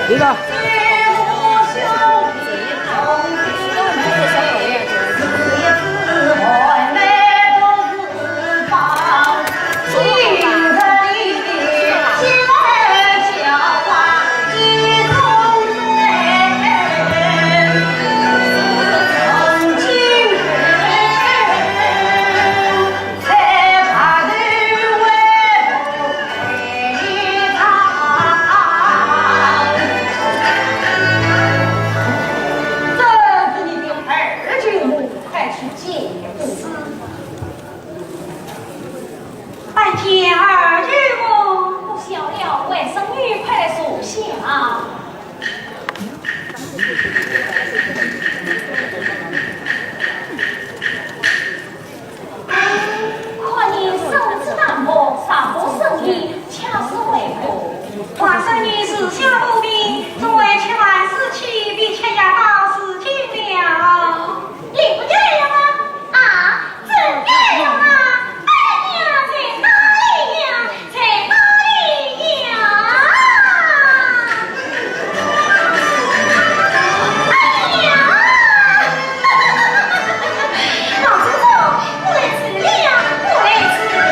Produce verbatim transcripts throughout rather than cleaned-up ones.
对了。这是你的二舅母，快去见。是。拜见二舅母。不小了，外甥女，快坐下。 看你身子单薄，尚不胜衣，恰是为何？外甥女自小多病，从未吃饭四气，比吃夜饱四气了。你不该了吗？啊，真该了吗？哎呀，在哪里呀？ 在哪里呀？哎呀！老祖宗，我来迟了，我来迟了。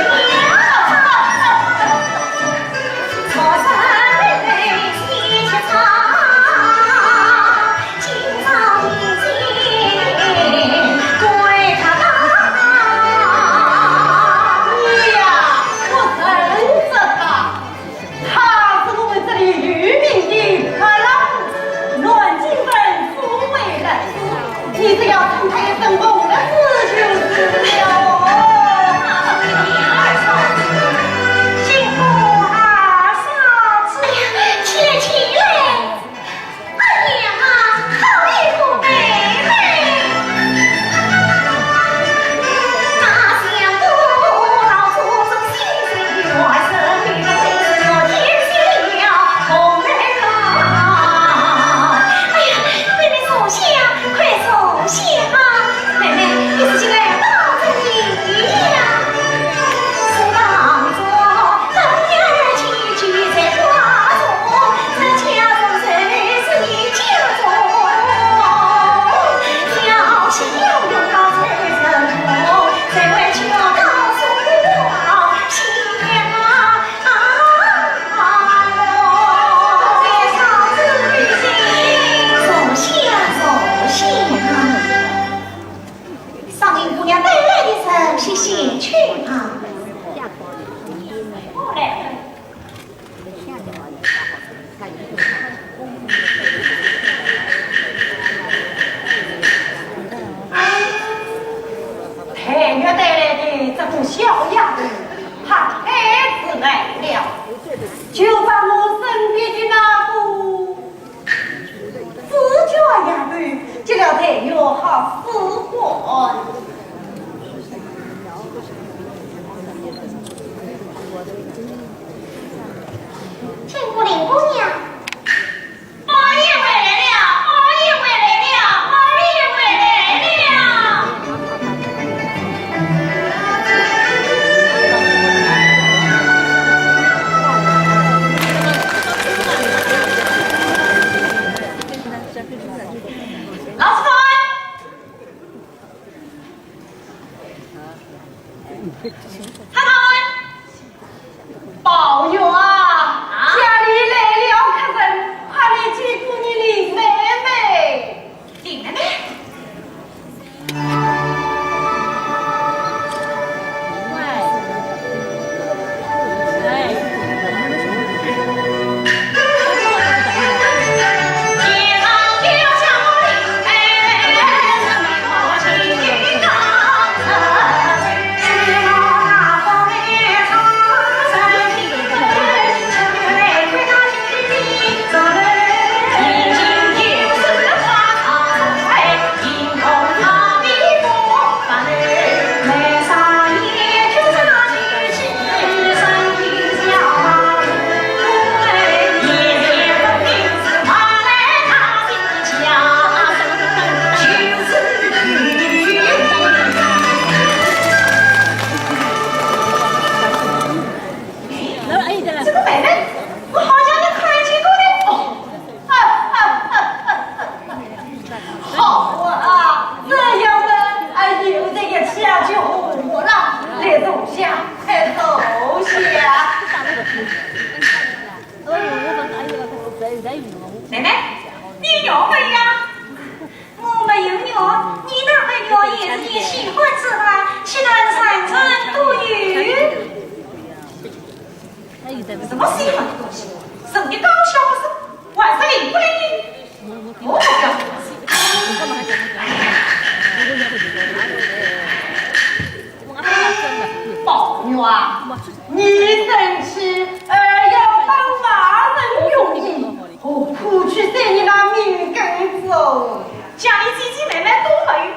妹妹，你有肉没有呀？我没有肉，你那块肉也是你喜欢吃的，其他的三餐都有。什么稀罕的东西？人家刚笑不是，还是领过来呢。我不要。宝玉啊，你生气，呃，要当大人用意，何苦去扇你那命根子哦？家里姐姐妹妹都没有，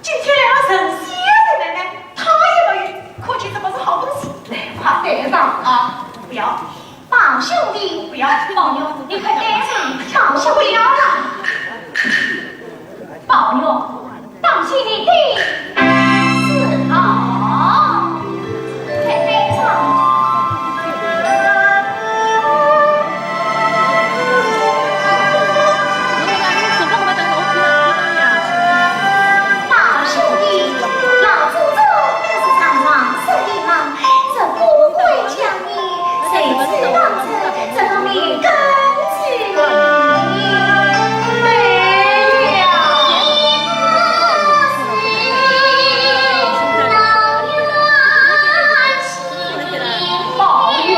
今天连个神仙的妹妹，她也没有，可见这不是好东西。来，快带上啊！不要。 宝兄弟，不要，宝玉，你快带上，宝兄弟。不要了。宝玉，当心你的字号，快带上。宝兄弟，老祖宗可是常常说的嘛， 这富贵强人，谁知道这，这个命根子呢？对呀。宝玉。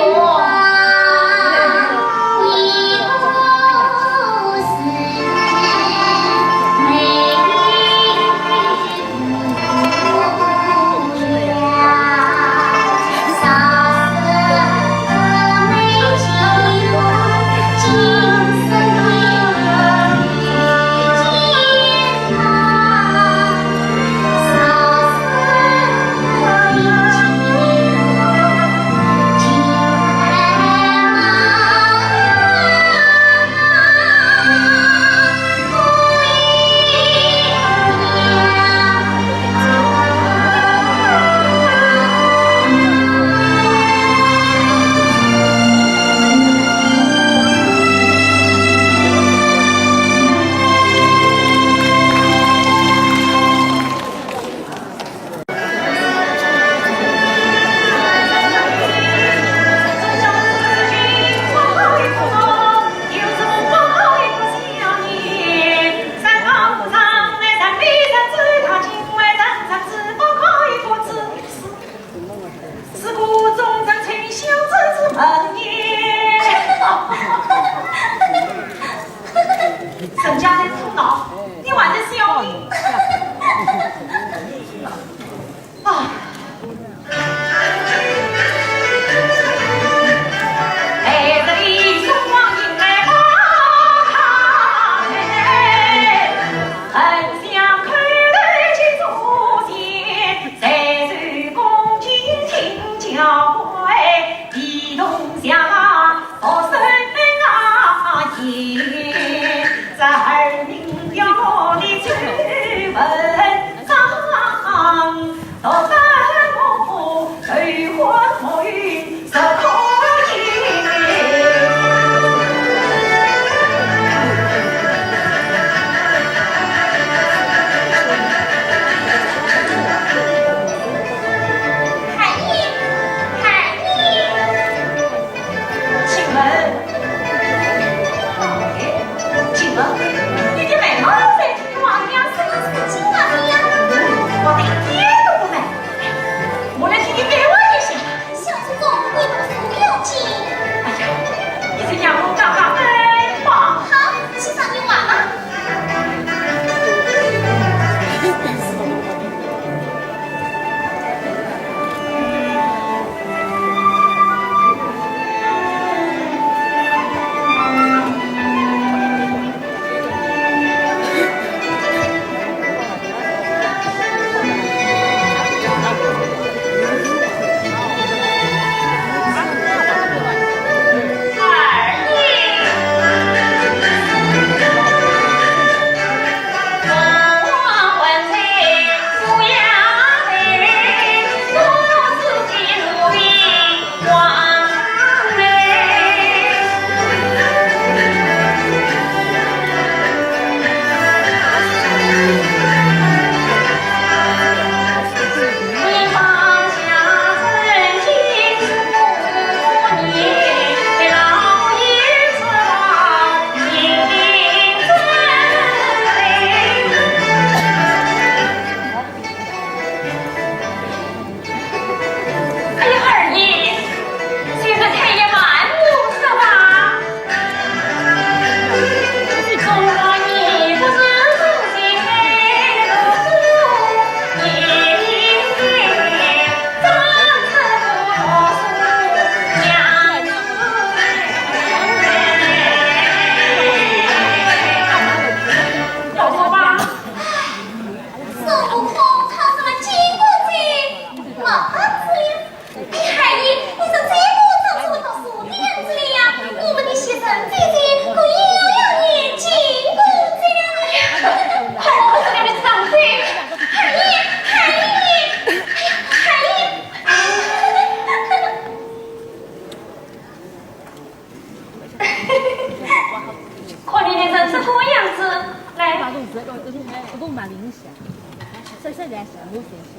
人家在苦恼，你还在笑呢。啊。请问，请问。把这个，这个，这个蛮灵一下，再，再来一下，没有声响。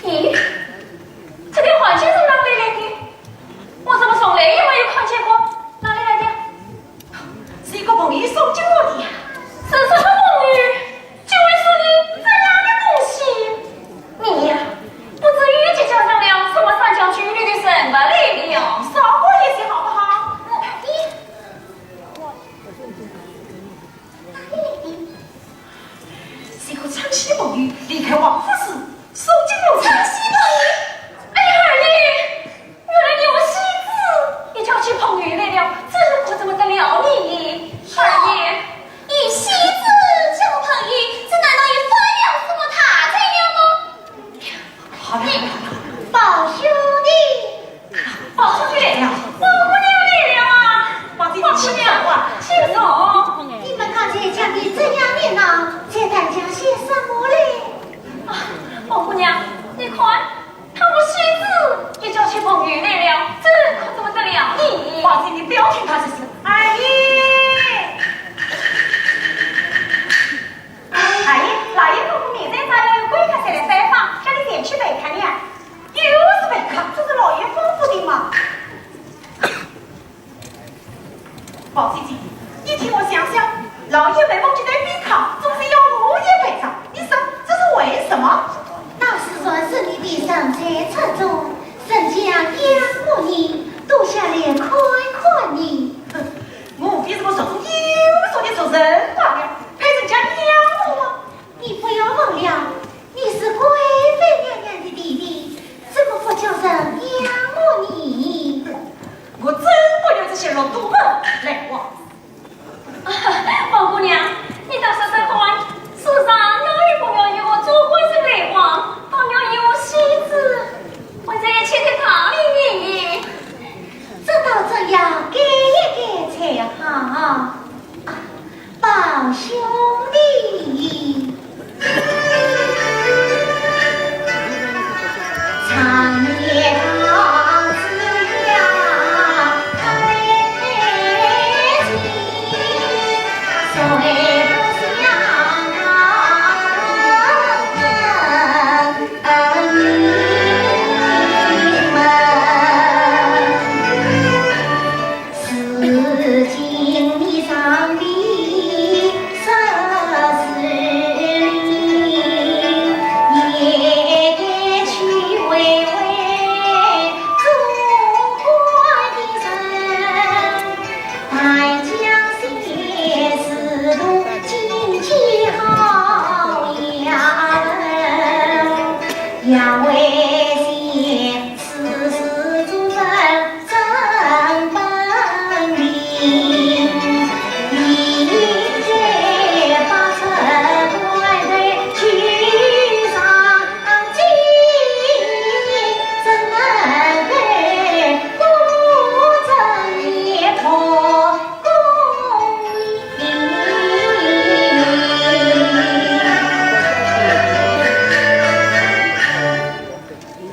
咦，这条汗巾是哪里来的？我怎么从来也没有看见过？哪里来的？是一个朋友送给我的呀。是什么朋友？ 就会送你这样的东西。你呀，不至于结交上了什么三教九流的人吧，丽丽哦。少管一些好不好？你，是个江西朋友离开王府时送给我的。江西朋友？哎呀，二爷， 原来你和戏子也交起朋友来了，这可怎么得了呢？二爷，与戏子交朋友，这难道也犯了什么大罪了吗？好了，好了，好了。宝兄弟。宝兄弟来了，宝姑娘来了啊！宝姐，请坐啊，请坐。你们刚才讲得这样热闹，在谈讲些什么嘞？啊，宝姑娘，你看， 他和戏子也交起朋友来了，这可怎么得了呢？宝姐，你不要听他这些。二爷，二爷，老爷公公面前早有贵客前来拜访，叫你前去陪客呢。又是陪客，这是老爷吩咐的嘛。 宝姐姐，你替我想想，老爷陪我去对比看，总是要我也陪着，你说这是为什么？那是传说你的神采出众，人家仰慕你，都想来看看你。哼，我比什么出众，有数的出人罢了，配人家仰慕吗？你不要忘了， 你是贵妃娘娘的弟弟，怎么不叫人仰慕你？我真不与这些禄蠹们来往。宝姑娘，你倒说说看，世上哪有不愿与我做官人来往，倒愿与我戏子混在一起的道理呢？这倒真要改一改才好。 宝兄弟。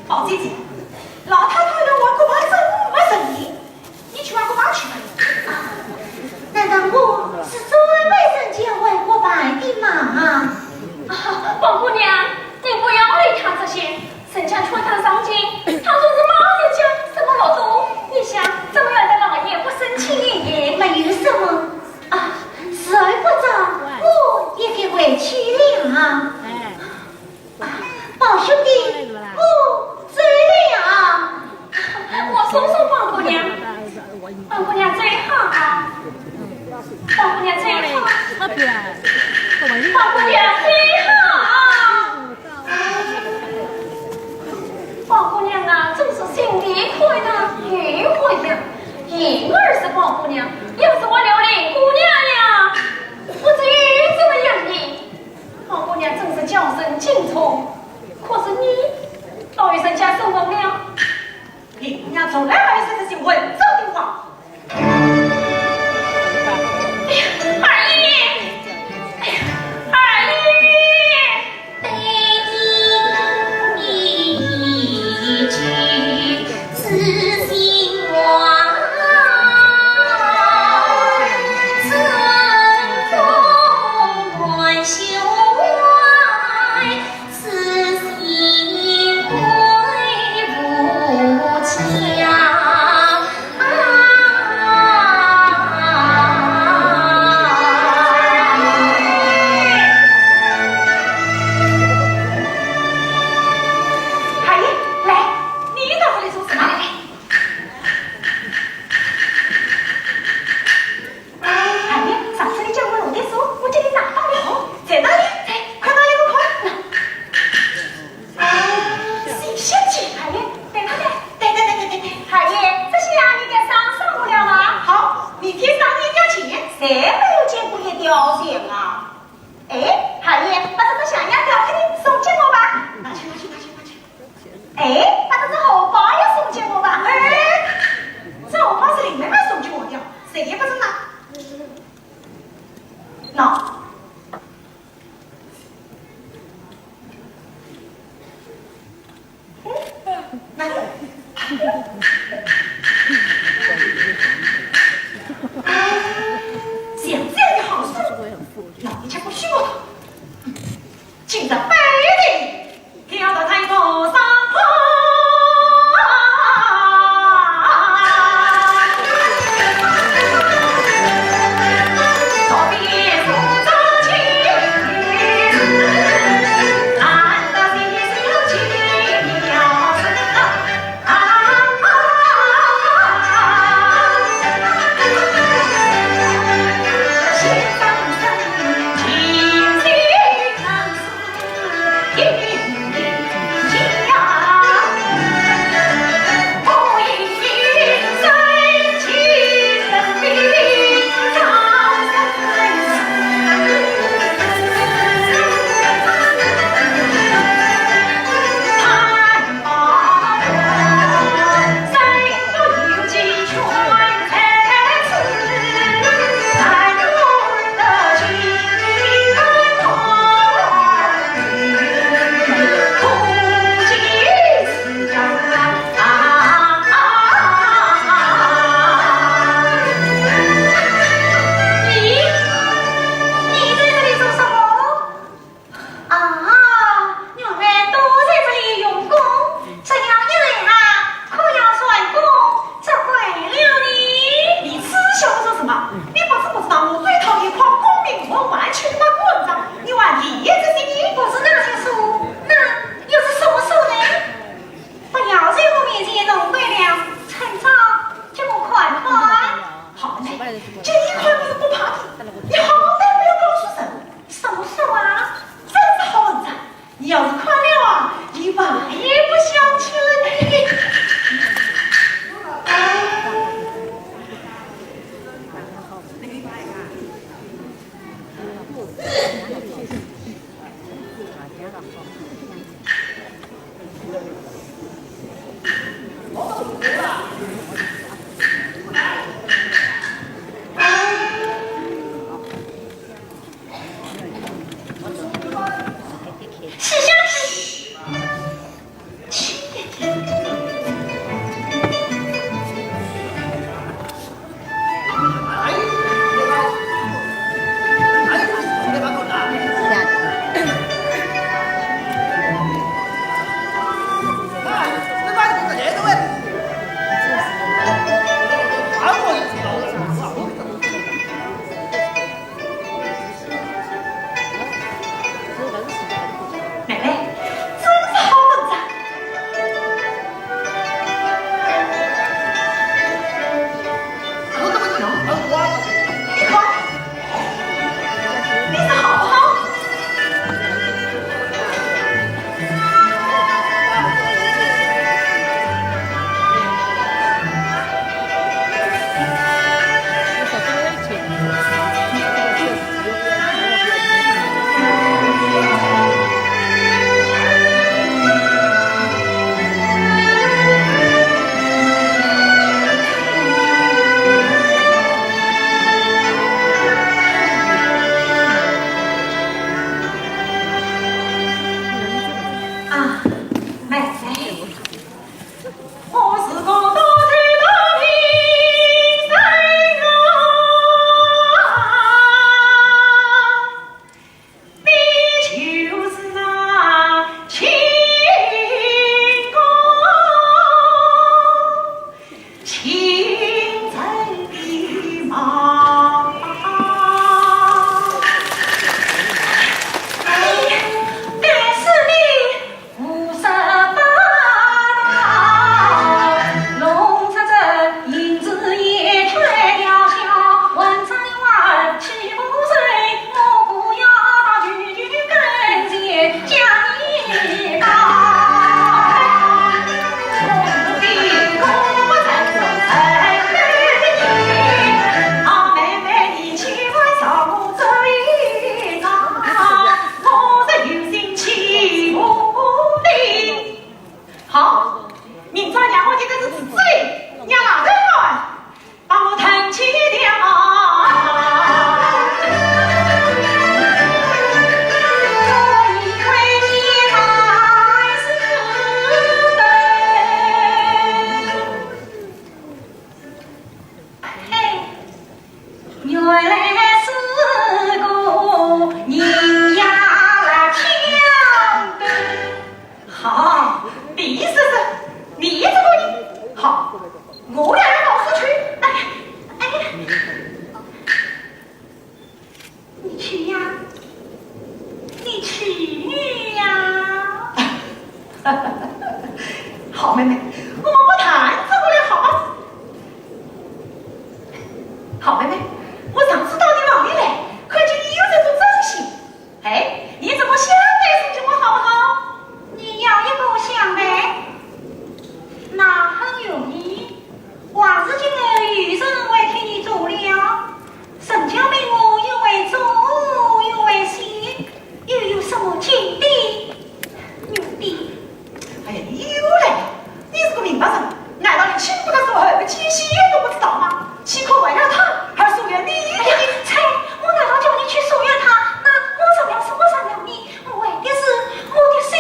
宝姐姐，老太太要我个白手没生意，你去玩个吧去吧。难道我是专门人家外国办的吗？啊，宝姑娘，你不要理他这些，人家劝他上进，他总是骂人家什么禄蠹，你想怎么样的老爷不生气？没有什么啊，时候不早，我也该回去了。哎。 宝兄弟，我走了。我送送宝姑娘，宝姑娘走好啊，宝姑娘走好，宝姑娘走好啊。宝姑娘啊，真是心地宽大，有涵养。幸而是宝姑娘，要是换了林姑娘呀，不知怎么样呢。 宝姑娘真是娇生劲宠，可是你倒与人家失望了。林姑娘从来没有说这些文绉的话。哎呀，二爷！哎呀，二爷！那，像这样的好书，老爷家不许我读。今朝非得要到太公上堂。你，你在这里做什么？ 啊，原来都在这里用功，这样一来啊，可要蟾宫折桂了呢。你痴笑我做什么？你不知不知道我最讨厌狂功名和玩趣的那个混账，你还提这些？不是那些书，那又是什么书呢？不要在我面前弄鬼了，趁早给我看看。好嘞，这一看我是不怕的，你好歹不要告诉人。 什么书啊？真是好文章！你要是看了啊，一晚也不想起了呢。妹妹，真是好文章。你看，你说好不好？啊，妹妹。 好，明朝让我记得是自己，让哪能啊？把我抬起来。好妹妹，我们不谈这个了，好吗？好妹妹，我上次到你房里来，看见你又在做针线。哎，你怎么下来送给我好不好？你要一个香袋，那很容易，还是今后有人会替你做了。 人家问我又会做又会写，又有什么金的玉的？哎呀，你又来了！你是个明白人，难道你亲不得手，后不牵线都不知道吗？岂可为了他而疏远你？哎呀，切，我难道叫你去疏远他？那我怎么样是我怎么样呢？我为的是我的心。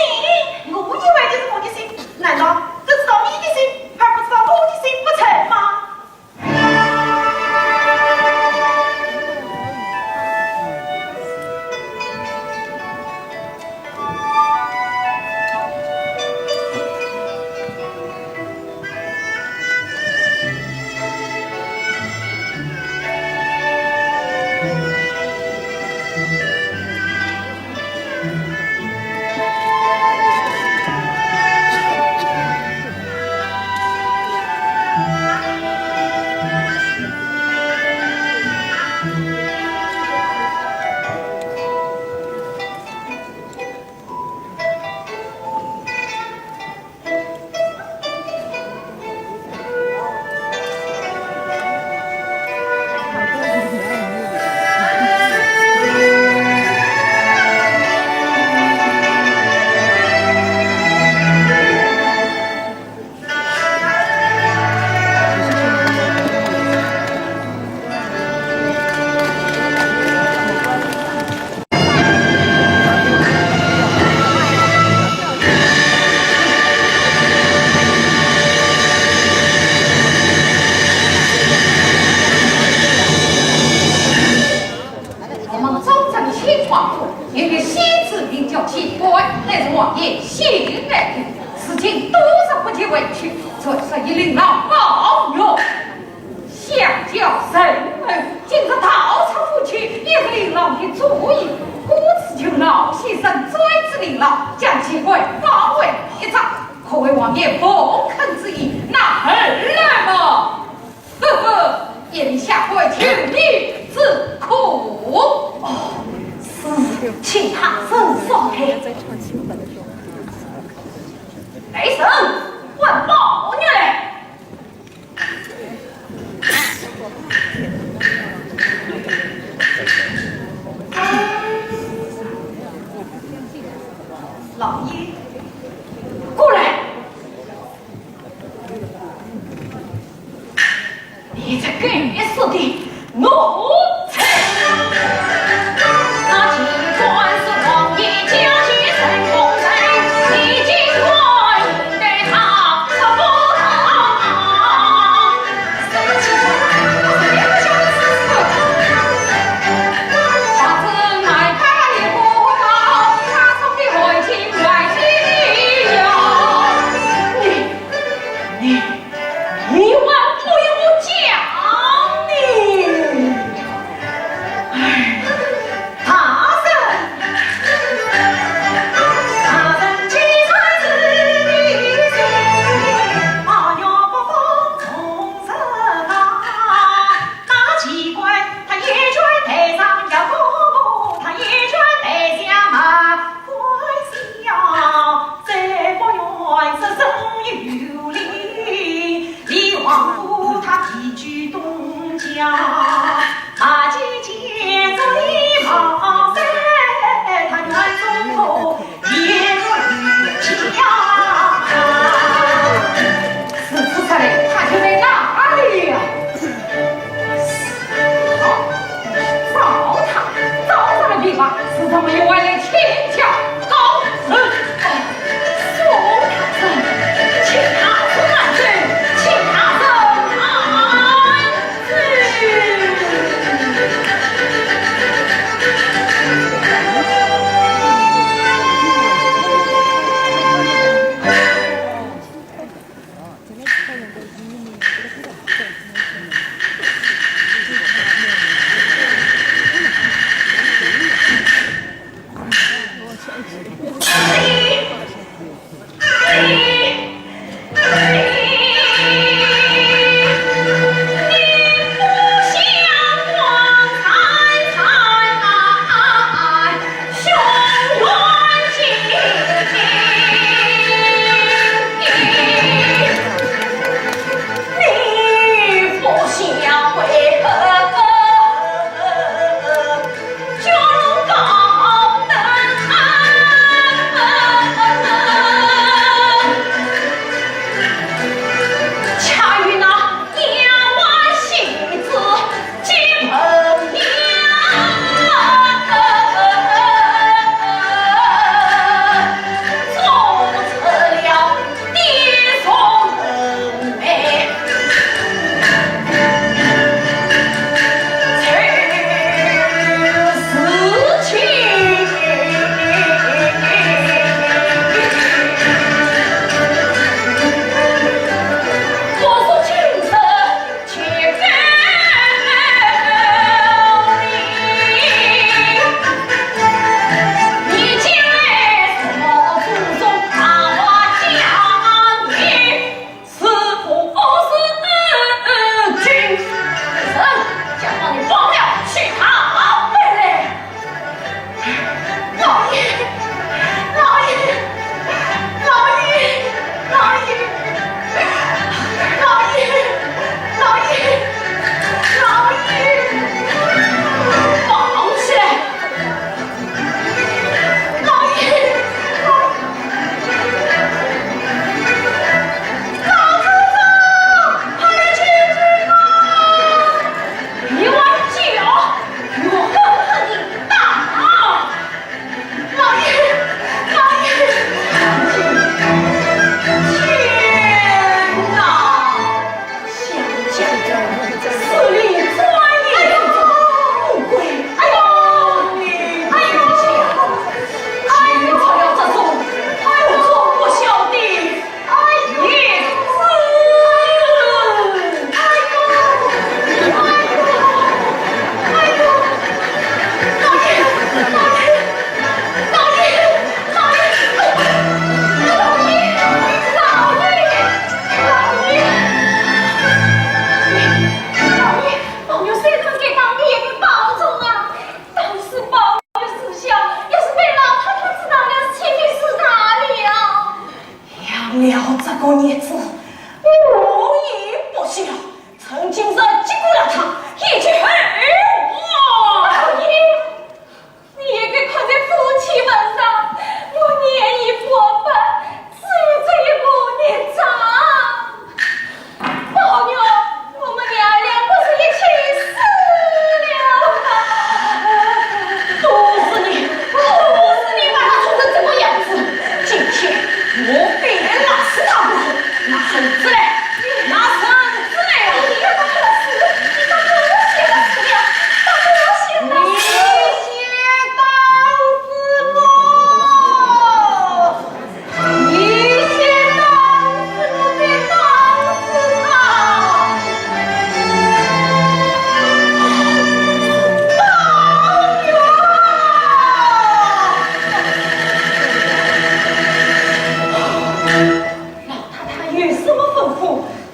我也为的是我的心，难道只知道你的心，而不知道我的心不成吗？ 我们中正新皇后有一个仙子名叫金冠，乃是王爷新来的，如今多日不见回去，传说已令郎抱怨。 想叫人儿今日到此府去，也是令郎的主意，故此求老先生专治令郎，将金冠发回一张，可为王爷奉劝之意，那儿来么？呵呵，眼下跪求你之苦。哦，是，请他身上来。来人，唤宝玉来。 老爷，过来。你这狗日的奴才！ 你，你还不与我讲理？孽子，我也不孝，趁今日结果了他，以绝后患。老爷，你也该看在夫妻份上，我年已过半，只有这一个孽障。 宝玉，我们娘儿俩不是一起死了吗？都是你，都是你把他宠成这个样子。今天我非勒死他不可。拿绳子来，拿绳子来呀！你要把他勒死，你把我先勒死了，把我先勒死。你先打死我！ 你先打死我，再打死他！宝玉！老太太有什么吩咐？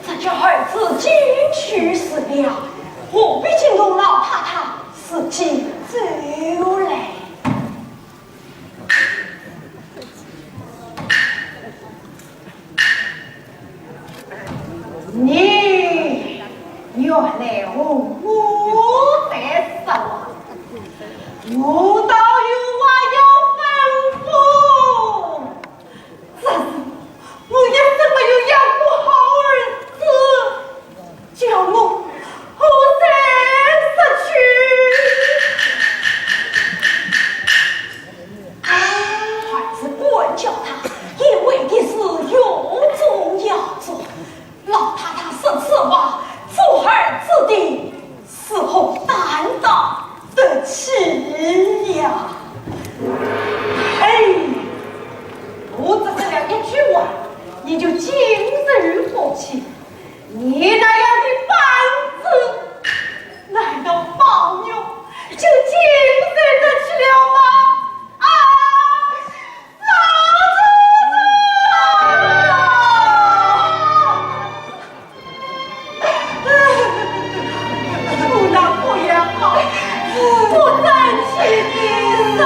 咱家儿子进去是了，何必惊动老太太？自己走来。 你原来和我在说话，我倒有话要吩咐。只是我一生没有养过好儿子， 叫我和谁说去？儿子不教他，也为的是有种要种。老太太说此话，做儿子的如何担当得起呀？哎，我只说了一句话，你就竟然不去。 你那样的板子，难道宝玉就竟受得起了吗？啊，老祖宗啊！我那不也好，不争气的人。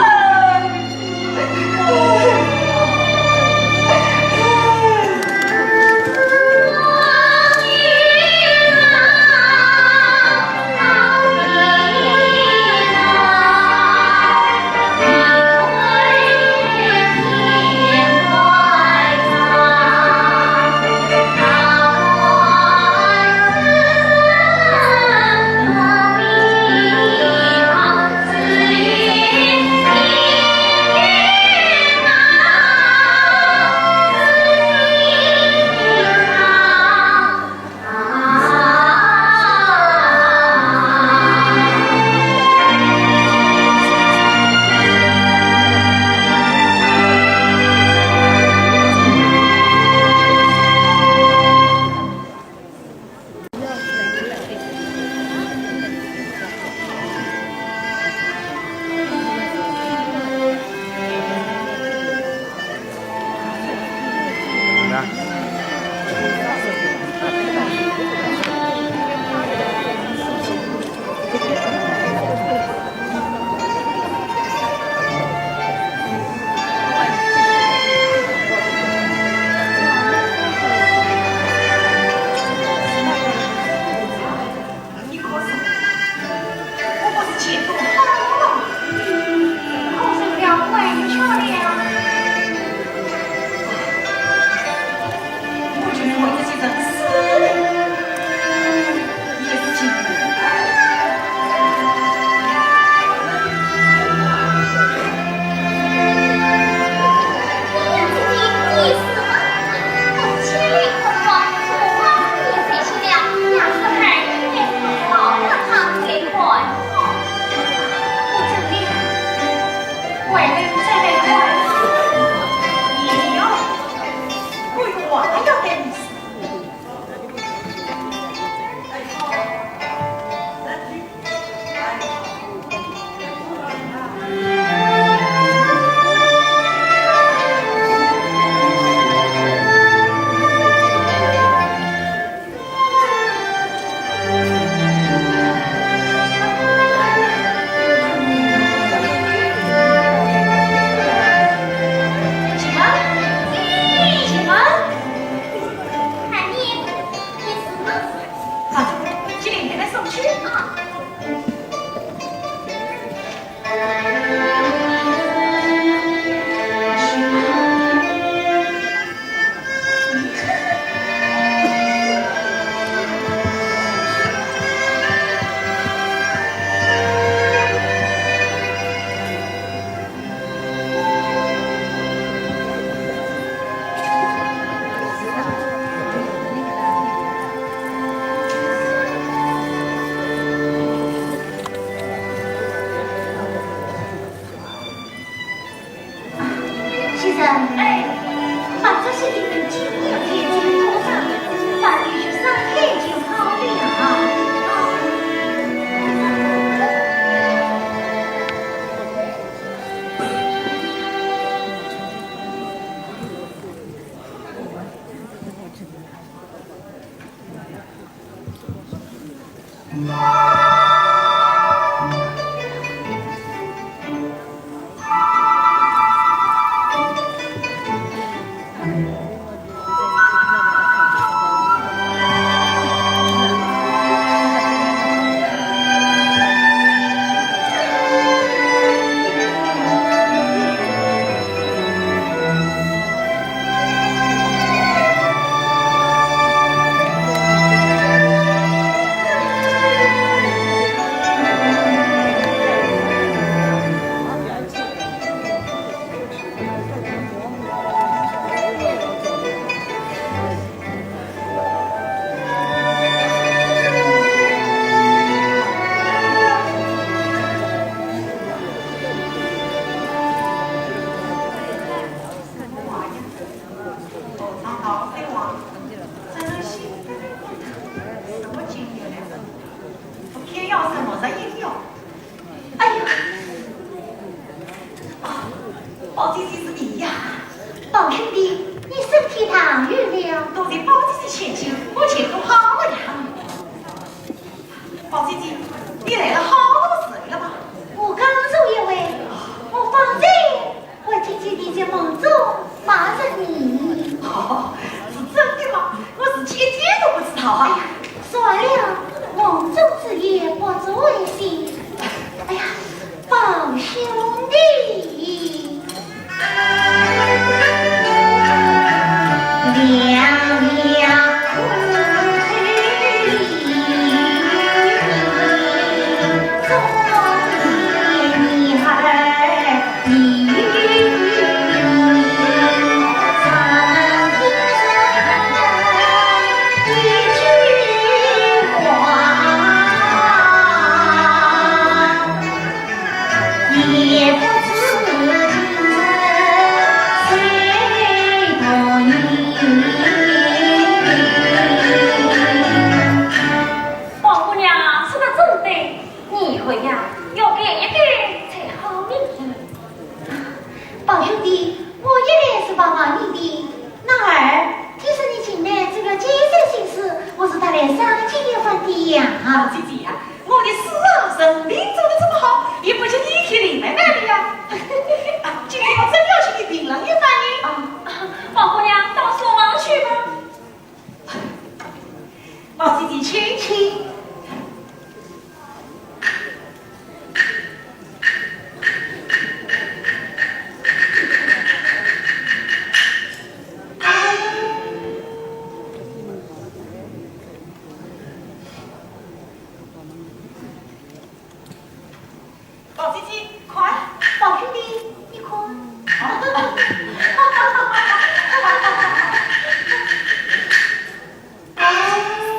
偏要什么人也要。哎呀，啊，宝姐姐是你呀？宝兄弟，你身体哪里了？多谢宝姐姐千金，我全都好了呀。宝姐姐，你来了好多事了吗？我刚入一回，我方才 我听见你在梦中骂着你。哦，是真的吗？我自己一点都不知道啊。哎呀，算了，梦中之言不足为信。哎呀，宝兄弟。宝姑娘说得真对， 你以后呀，要改一改才好呢。宝兄弟，我一来是抱抱你的，那二，听说你近来这个见色心事，我是特来商量一番的呀。啊，姐姐呀，我的诗啊，文凭做得这么好，也不及你去林妹妹的呀。啊，今天我真要请你评论一番呢。啊，宝姑娘，到书房去吧。 宝姐姐，请，请。宝姐姐，快！宝兄弟，你看。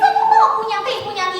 什么宝姑娘、白姑娘的，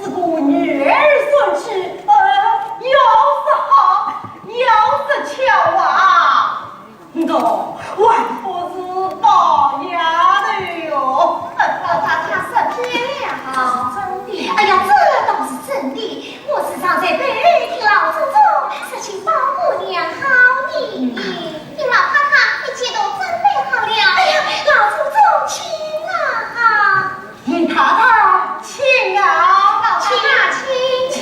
这个女儿算起，呃，要是好，要是巧啊，我还不是宝丫头哟。老太太说偏了。是真的。哎呀，这倒是真的。我时常在背后听老祖宗说起宝姑娘好呢。听老太太一切都准备好了。哎呀，老祖宗请啊！ 太太，请啊！老太太，请。请。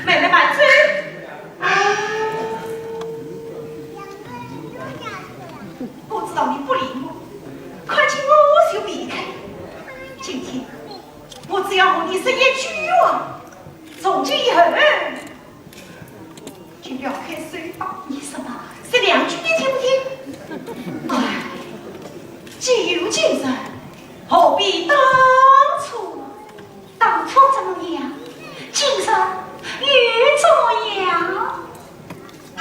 妹妹慢走。我知道你不理我，看见我，我就当初，当初怎么样？今日又怎么样？啊！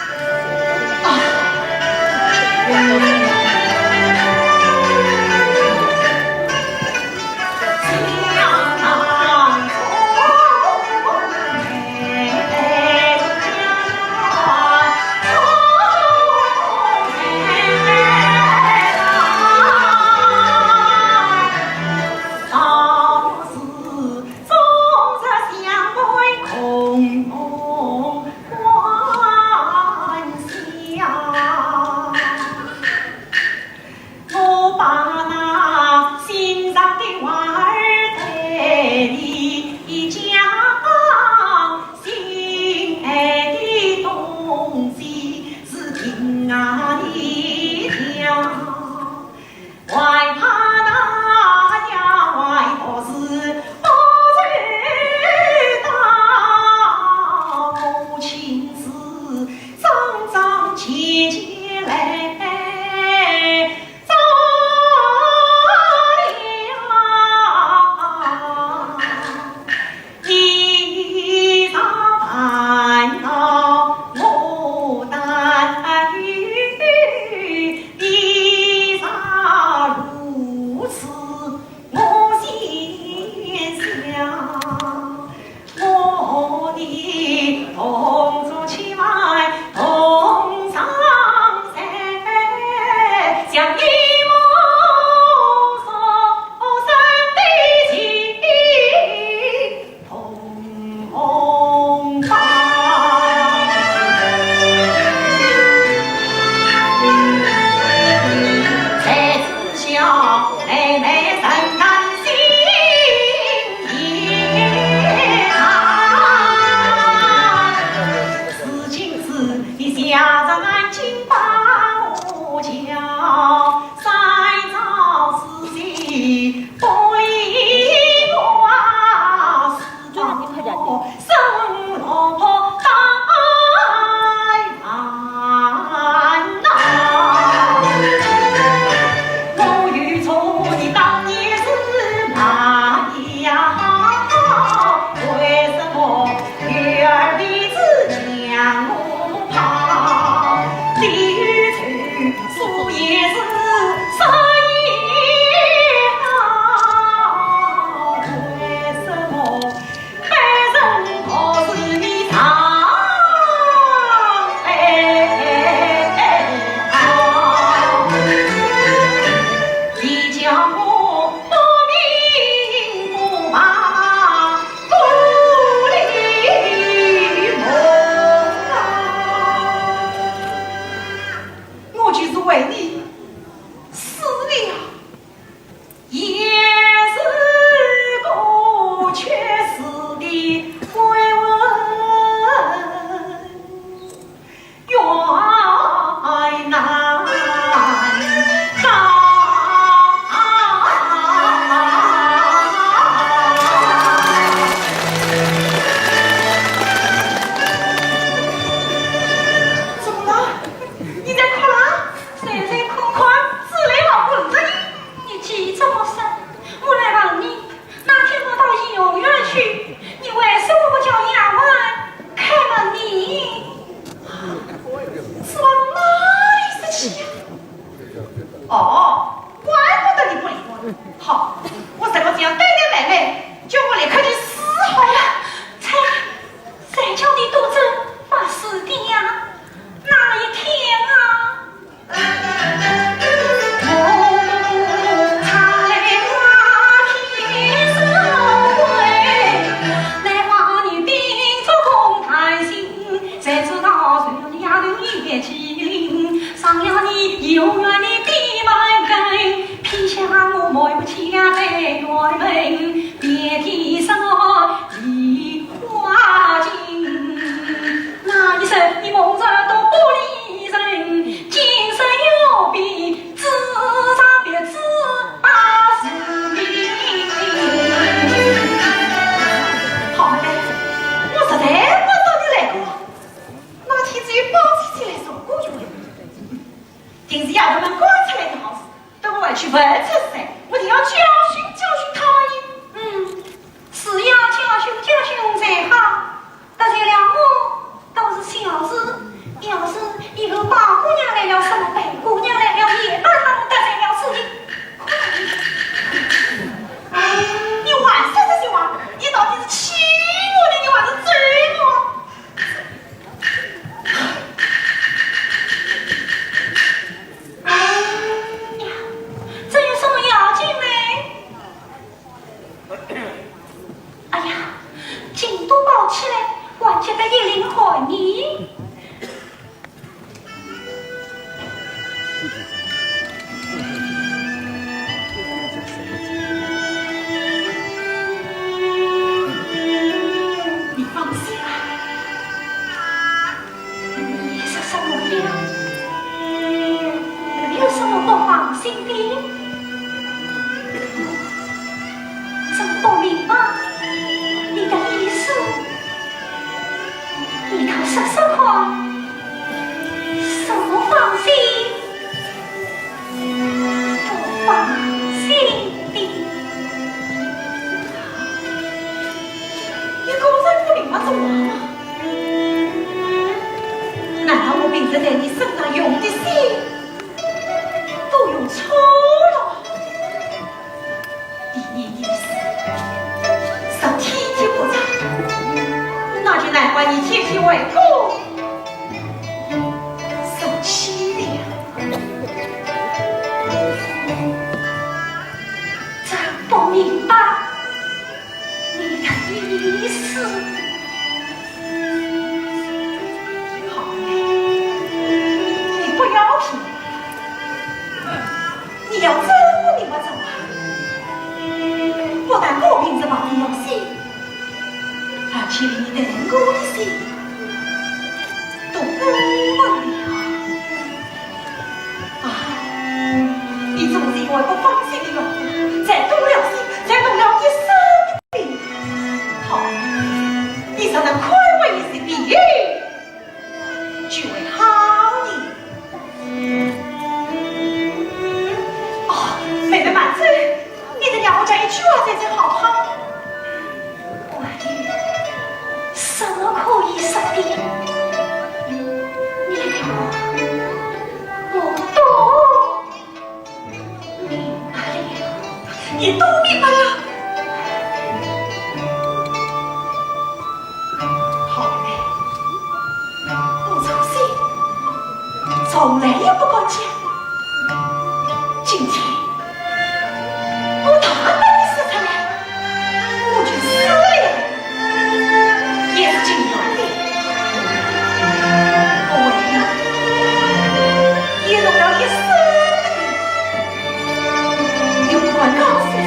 我把那心上的话儿对你讲，心爱的东西是听啊你讲。 还怕那丫鬟不是不知道，我亲自张张揭揭来照料。 你若烦恼我担忧，你若如此我心想，我的同桌千万同上山，像你我所生的情。 同胞。才知晓妹妹承担心也长，如今是你下着南京把我叫，三朝四季不理我啊。 我就是为你死的呀。 也是个缺失的鬼魂。怎么了？你在哭啦？ 谁在哭哭？自来了，滚着你！你急什么事？我来问你，那天我到游园去，你为什么不叫丫鬟开门呢？是往哪里说去呀？哦，怪不得你不理我。好，我如果这样对待妹妹，叫我立刻去死好了。谁，谁叫你独自发誓的呀？哪一天啊？ 花尽。那一生你蒙着多不理人，今生有别，只差别只把是你。好妹妹，我实在不懂你来过。那天只有宝姐姐来说过一回，定是丫头们赶出来的好事。 等我回去问出来，我定要教训教训一领寒衣。你放心啊，你说什么呀？有什么不放心的？真不明白你的意思。 你倒说说看，什么放心不放心的？你果然不明白这话吗？难道我平日在你身上用的心都用错了？ 第一意思，是体贴不着，那就难怪你天天为我受气了。真不明白你的意思。好嘞，你不要听。 你要真不明白这话，不但我平日把你用心，而且你对我的心都不了。啊，你总是因为不放心的缘故，才动了心，才动了一身的病。好，你若能宽慰一些病友， 就会好的。哦，妹妹慢走，你的娘，我讲一句话才才好好。我的，什么可以说的？你的话，我都 明白了，你都明白了。好嘞，我从前从来也不敢讲，今天我大胆地说出来，我就死了。 也是情愿的。我为你也弄了一生的病，又不敢告诉谁，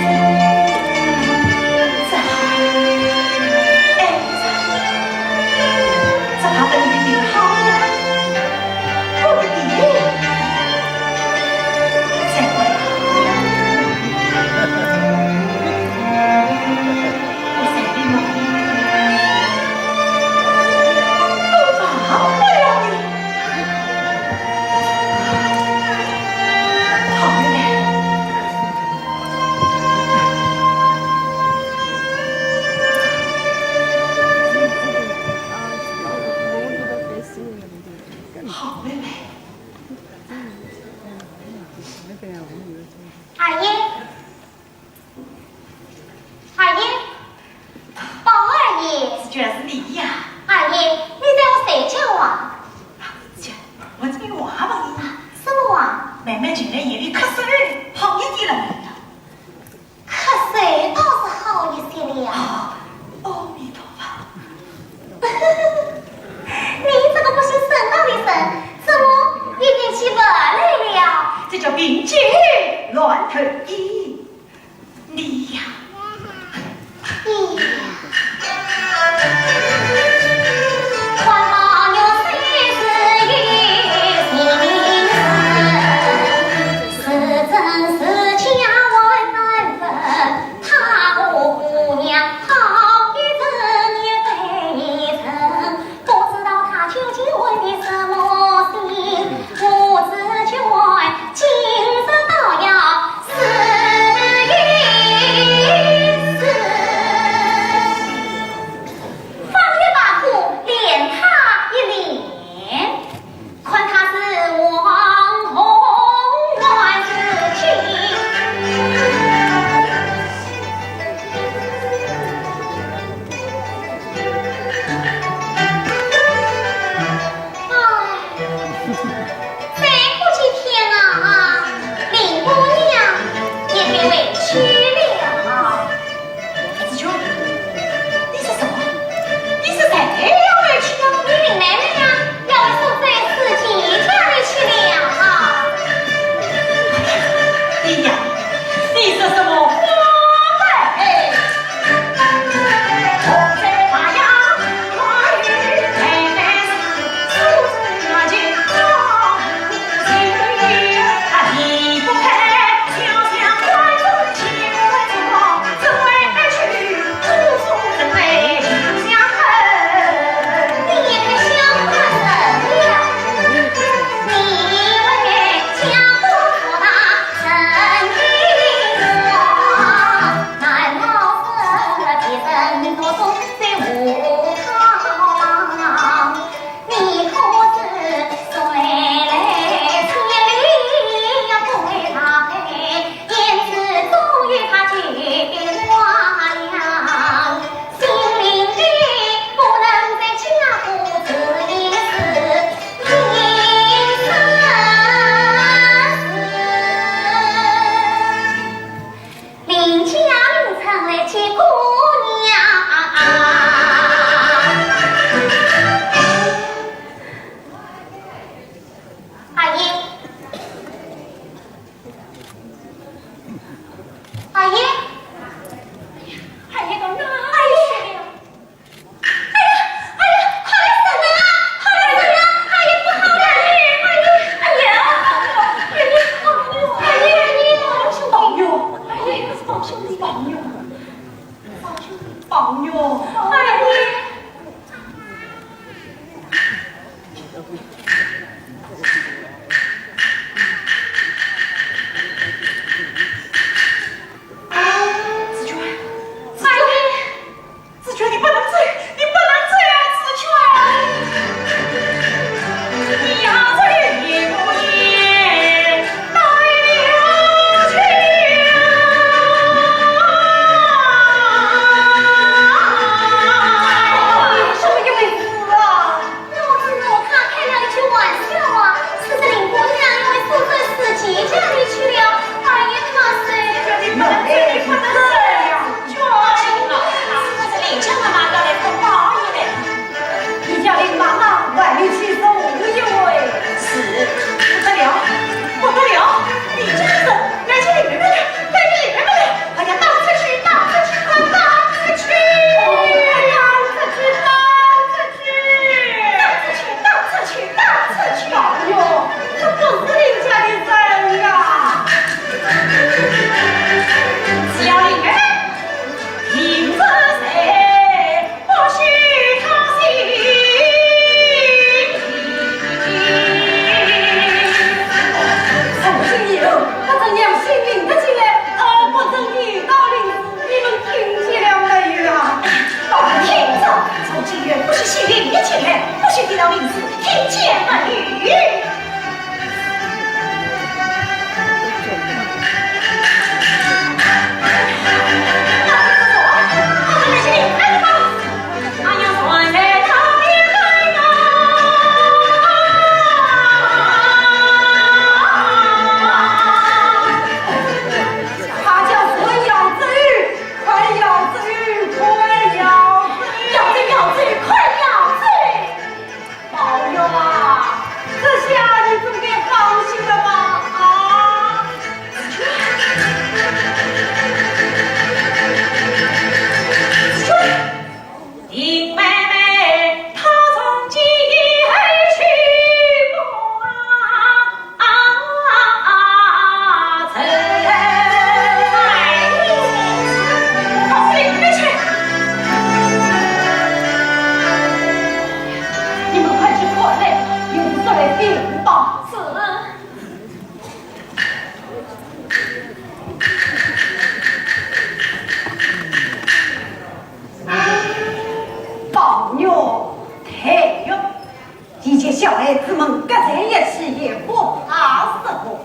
只好，哎，只好等你的病好了，我的病再回来。 好妹妹。二爷。 二爷，宝二爷。这居然是你呀！二爷，你在屋里睡觉啊？这，我这个话嘛，什么话？妹妹近来夜里咳嗽，好一点了没有？咳嗽倒是好一些了。哦，阿弥陀佛。你这个不信神道的人，怎么又变起文来了？这叫病急乱投医。 你呀，你呀。林家林村来接姑娘。二爷，二爷，二爷到哪里去了？ 哎呀，哎呀，快来人啊！快来人啊！哎呀，不好了！哎呀，哎呀，哎呀，哎呀，哎呀，哎呀，哎呀，宝玉，哎呀，宝兄弟，宝玉，宝兄弟，宝玉，哎呀！ 紫鹃，紫鹃，紫鹃，你不能走，你不能走啊，紫鹃！你要走，你不能带我去啊！什么意思啊？ 我只是开了一句玩笑啊，只是林姑娘因为苏州四姐家里去了，二爷他是……你不能这样，不能这样。这是林家妈妈要来看宝玉嘞。你叫林妈妈外面去坐一会。是，不得了，不得了，林家的人来见林妹妹了，来见林妹妹了。哎呀，打出去，打出去，快打出去！快打出去，打出去！ 打出去，打出去，打出去！哎呦，这不是林家的人呀！只要林妹妹，林子谁不许他进。从今以后，不准娘娘进得进来，呃，不准你到林子，你们听见了没有啊？ 宝玉听着，从今以后不许许林家进来，不许提到林子，听见没有？他叫孙杨子。 快要走，快要走！要走，要走，快要走！宝玉啊，这下你总该放心了吧？啊？林妹妹，她从今以后去不啊？ 啊，啊，啊，啊，你们快去看嘞，有人来禀报。是。宝玉，黛玉， 以前小孩子们各在一起也不怕什么，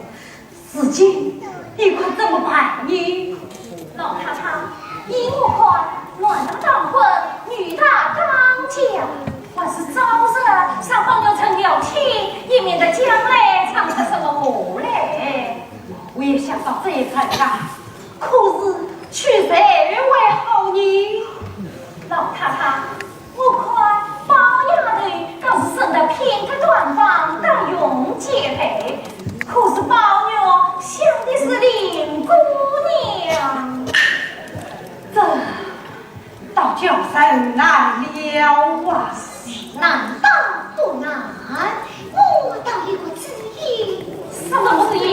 如今你可怎么办呢？老太太，依我看，男大当婚，女大当嫁，还是早日让宝玉成了亲，以免得将来闯出什么祸来。我也想到这一层啊，可是娶谁为好呢？老太太， 我看宝丫头倒是生得品格端方，待容皆配，可是宝玉想的是林姑娘，这倒叫人难了啊！难倒不难，我倒有个主意。什么主意？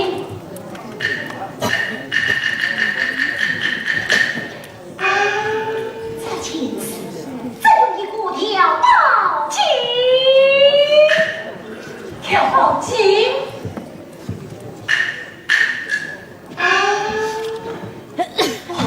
这件事，只有一个调包计。调包计？好！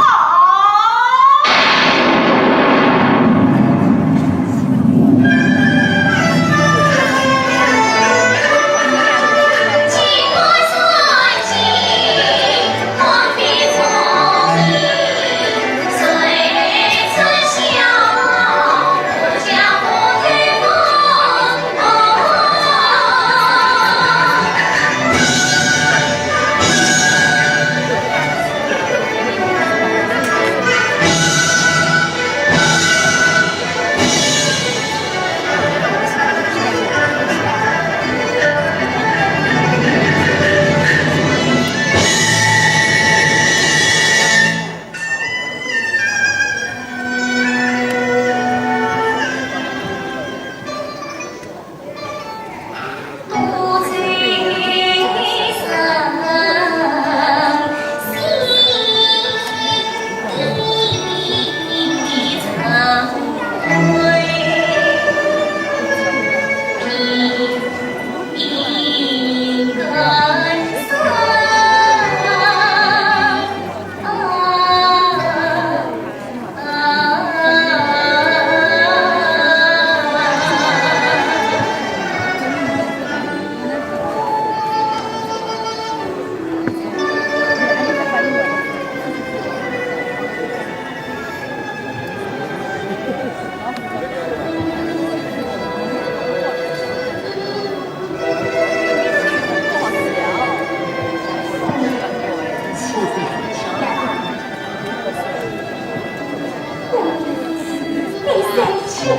哦，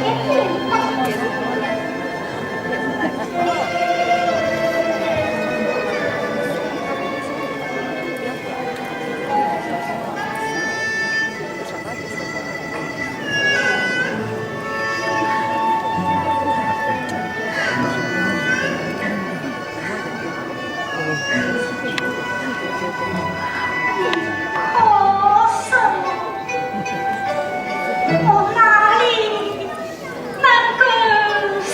是我，我哪里能够死？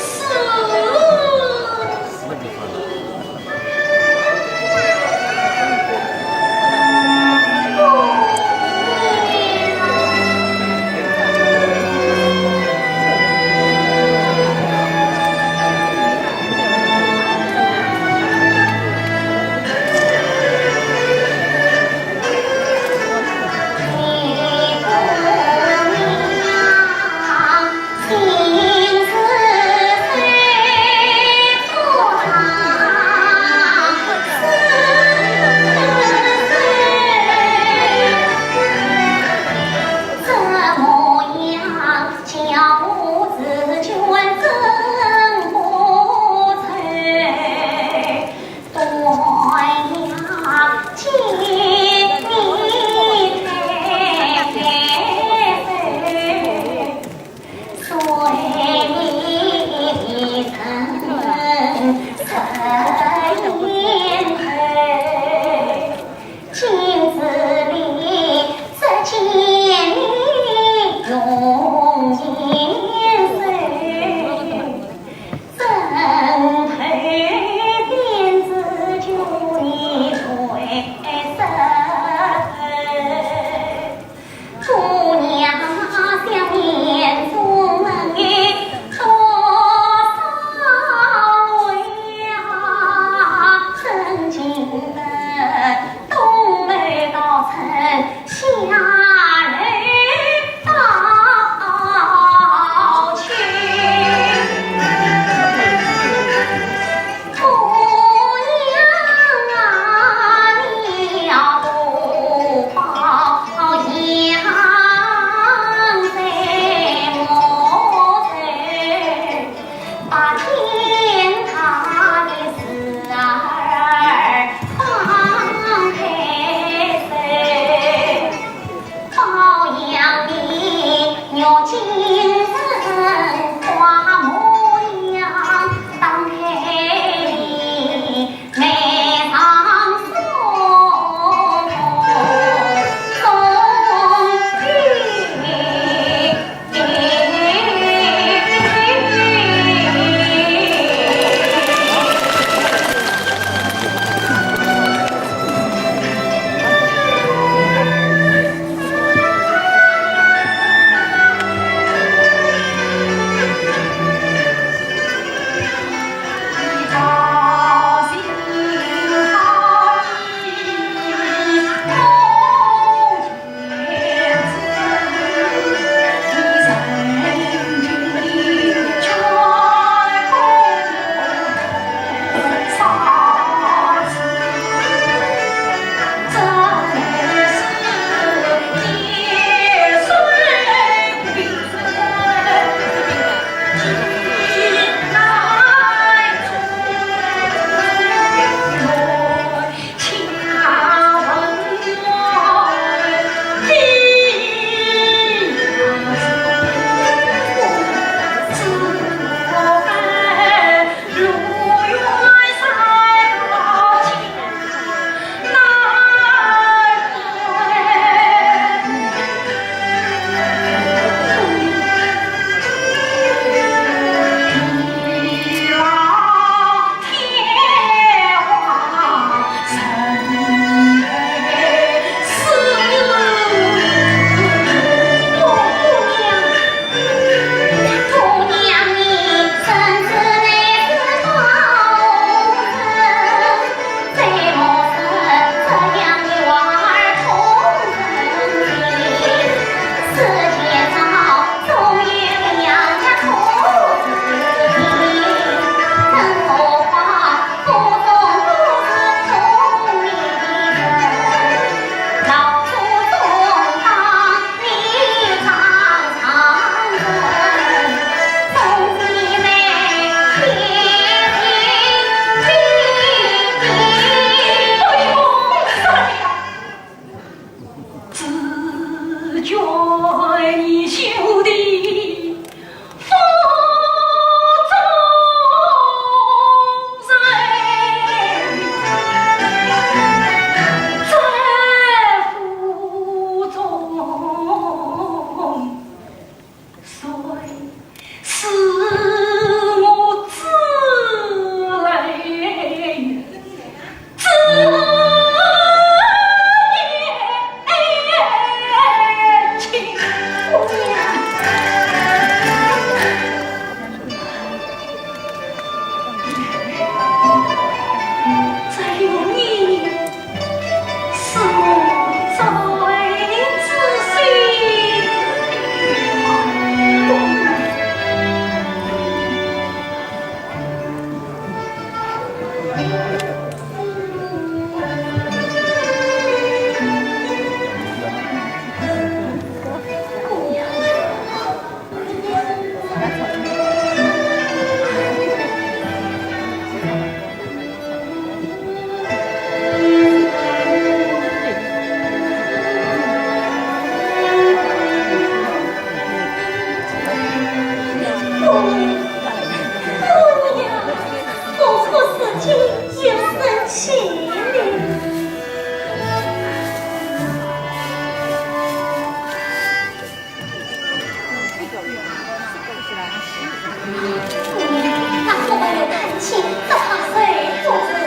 那我们有探亲，只怕谁做主？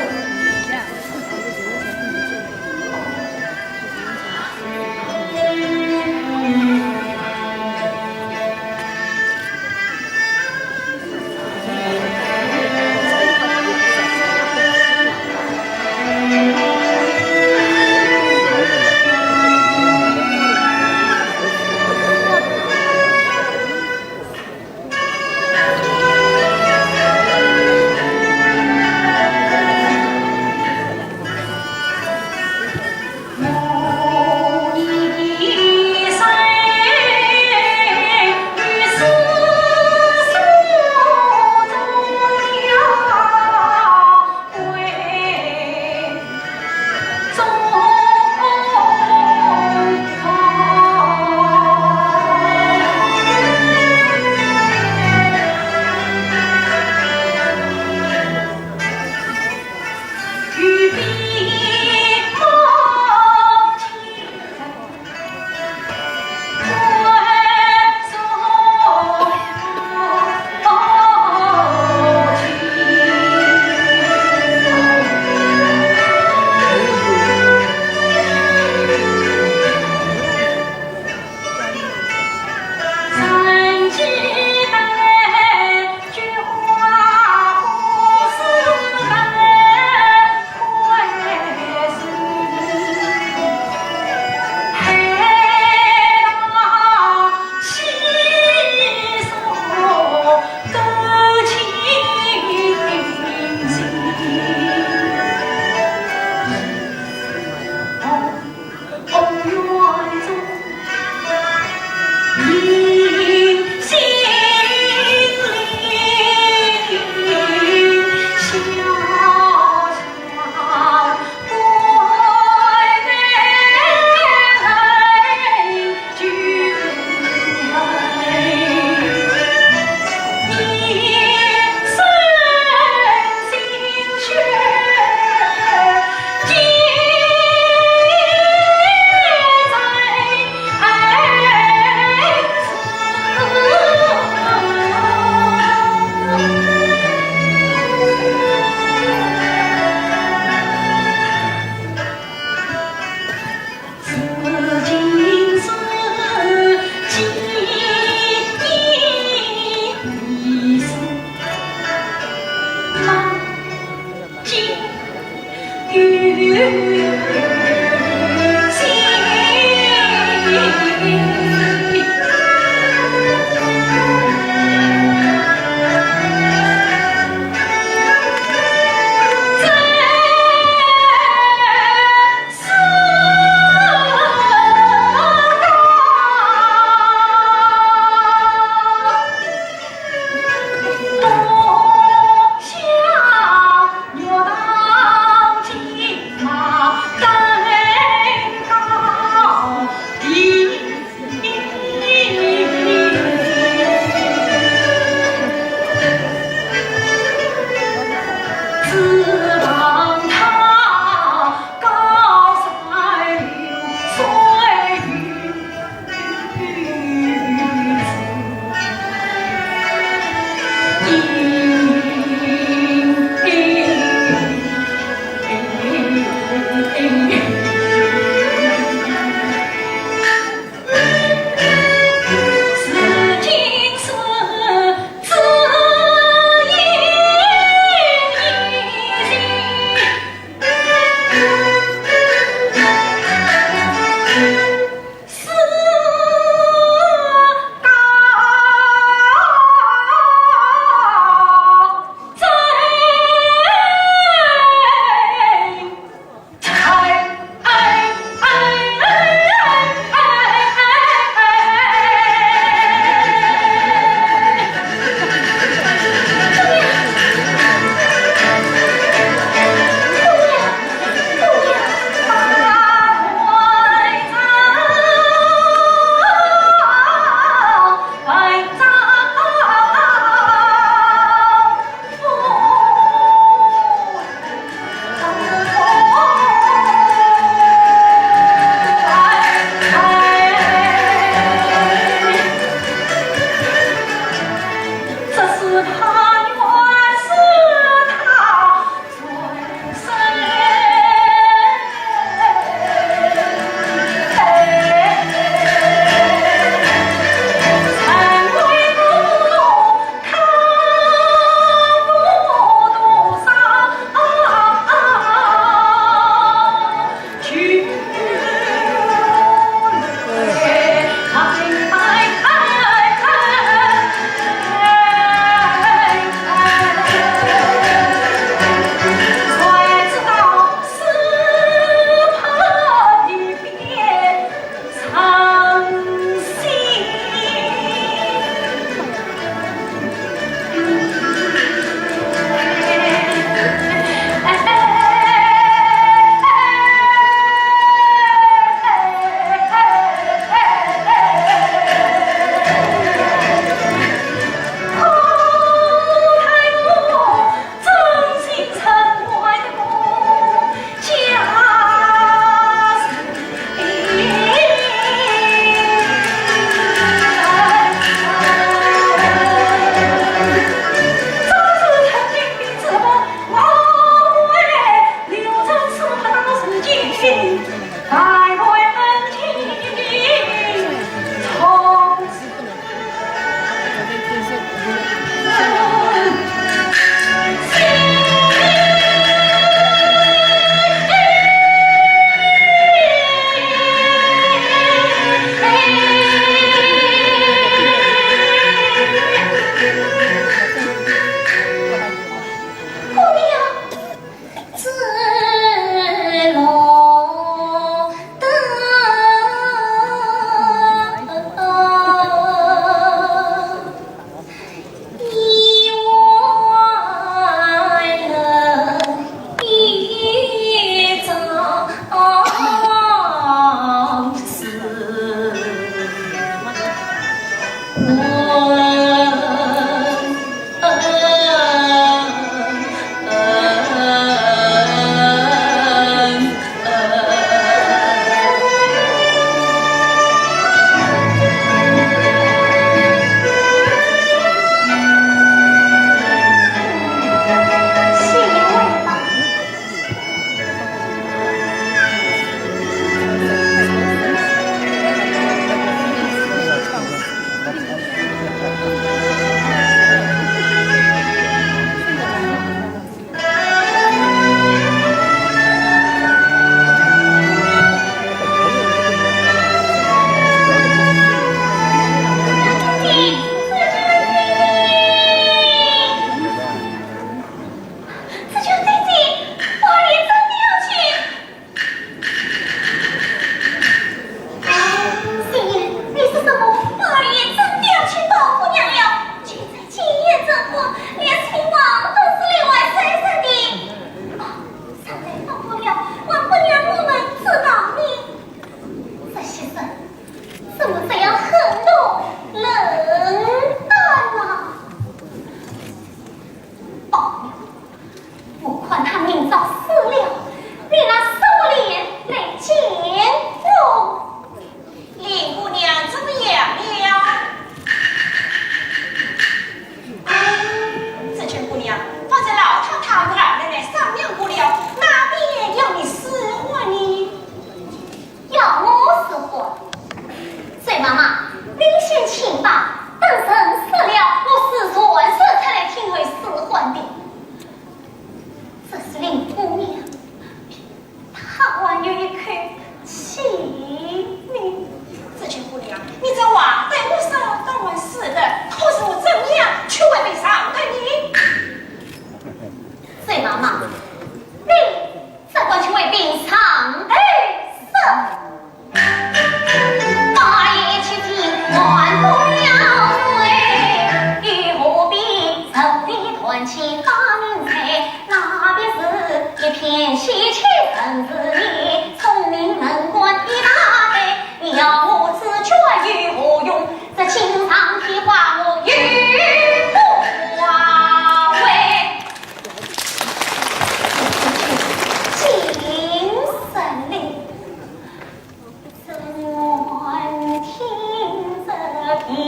哎，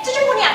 这位姑娘，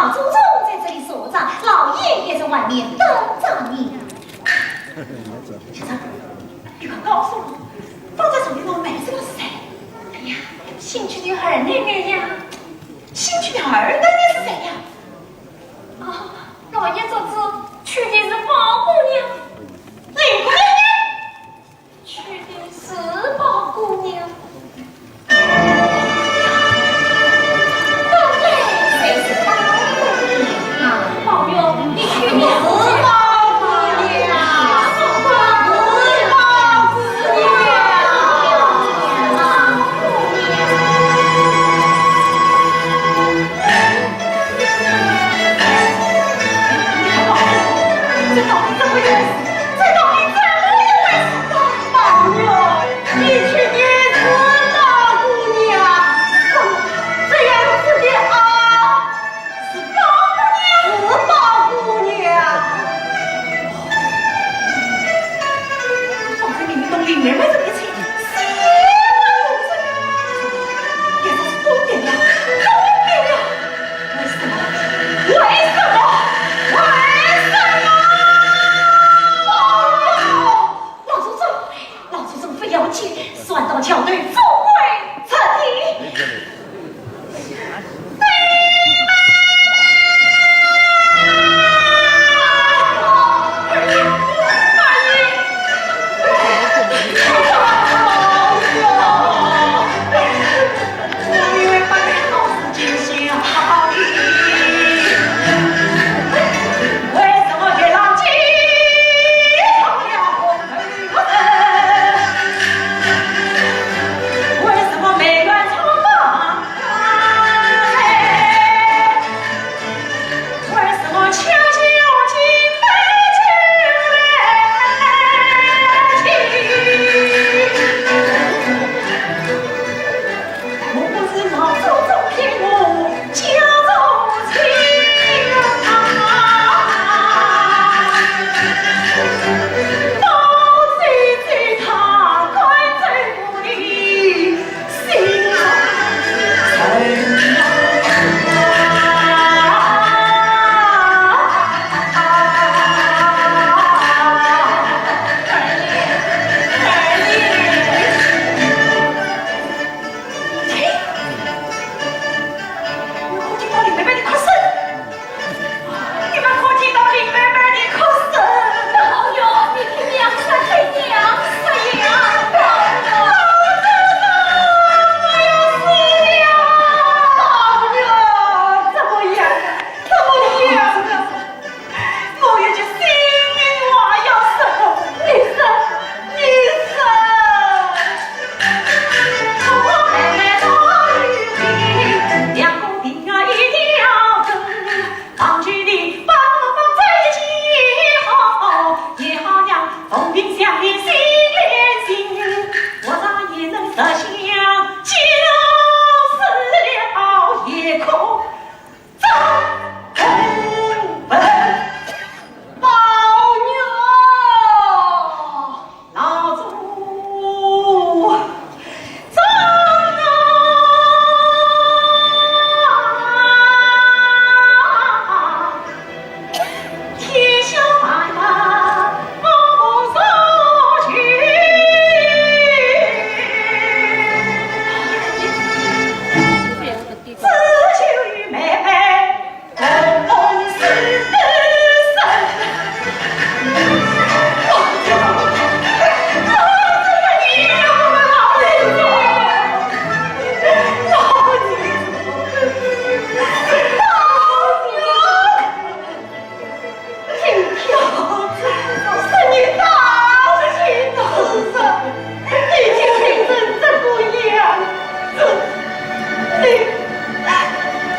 老祖宗在这里坐着，老爷也在外面等着你。先生，你快告诉我，方才从里头来这个是谁？哎呀，新娶的二奶奶呀。新娶的二奶奶是谁呀？啊，老爷说是娶的是宝姑娘。林姑娘呢？ 娶的是宝姑娘。宝玉，你娶的是宝姑娘。这到底怎么回事？这到底怎么一回事？ 宝玉，你娶的是宝姑娘，怎么这样子的啊？是宝姑娘，是宝姑娘。方才明明同林妹妹在一起，是我有罪，也是多变了，多变了。为什么？为什么？为什么？宝玉！ 老祖宗，老祖宗不要紧，船到桥头总会沉的。你们可听到林妹妹的哭声？你们可听到林妹妹的哭声？宝玉，你听娘说，听娘说呀，宝玉。我要死了！宝玉，怎么样？怎么样？ 我有句心里话要说，你说，你说。张文，宝玉，老祖宗啊！ 天下万般，我不所求。只求与妹妹同死生。老祖宗， 今天是你大喜之日，你竟病成这个样子，你，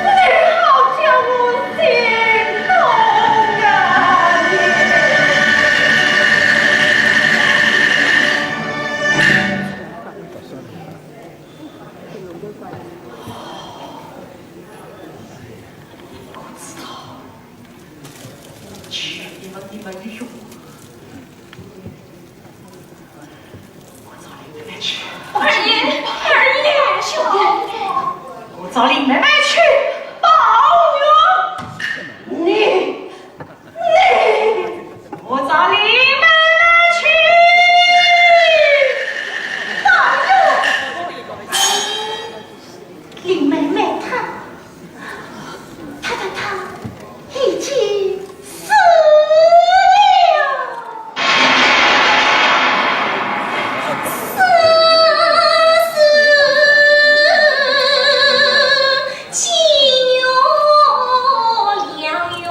你好叫我心痛啊！你。 我知道，去你们的没有用，我找林妹妹去。二爷，二爷，兄弟，我找林妹妹去报冤。林妹妹她，她，她，她已经死了。死，死，情愿两愿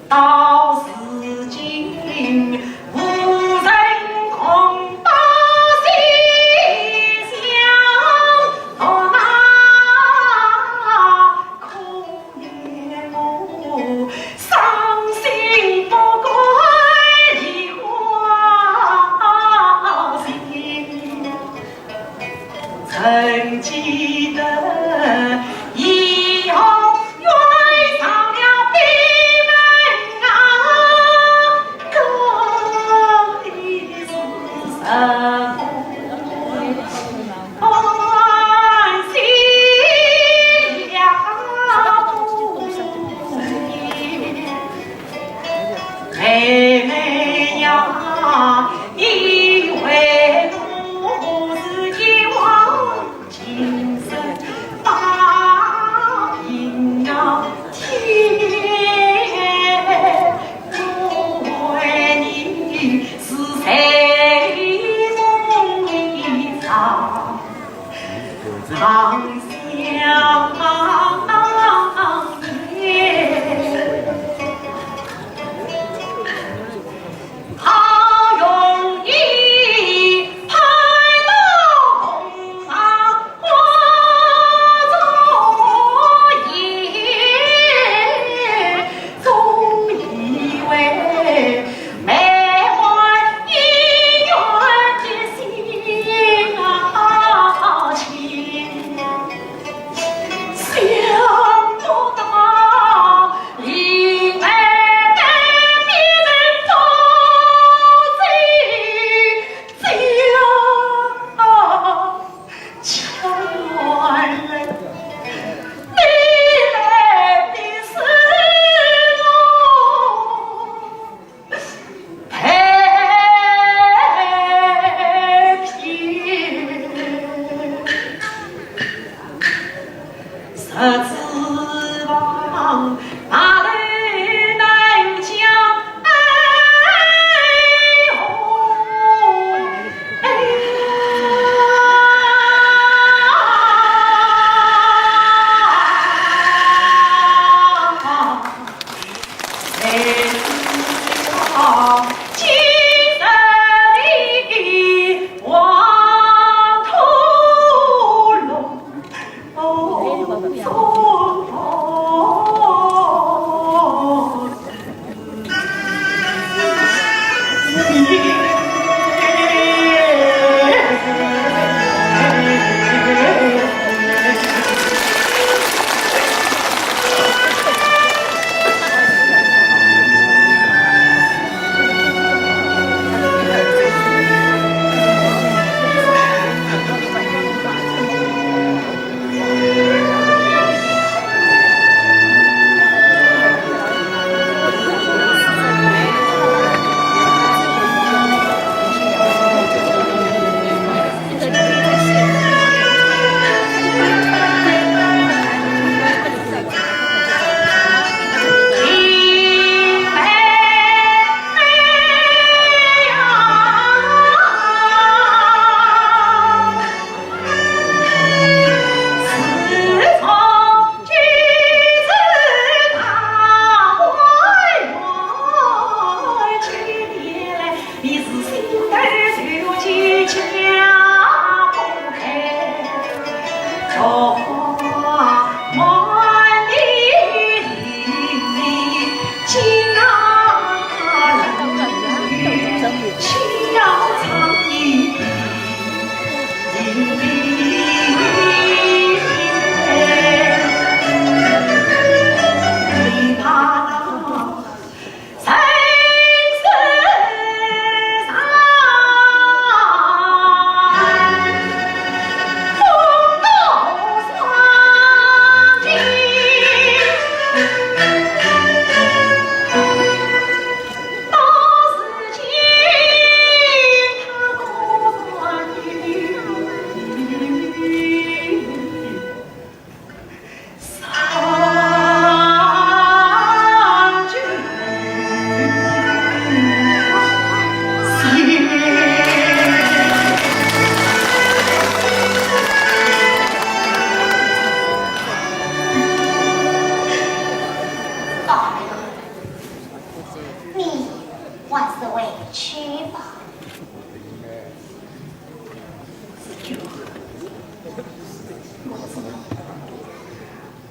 到如今，无人共把西厢，独那空言我，伤心不改梨花情。 曾记得以后，愿上了闭门啊，更衣室，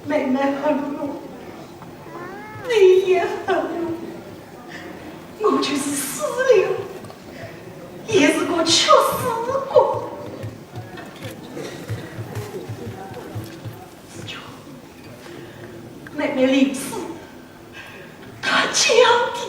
妹妹恨我，你也恨我，我就是死了，也是个屈死鬼。妹妹临死，她讲的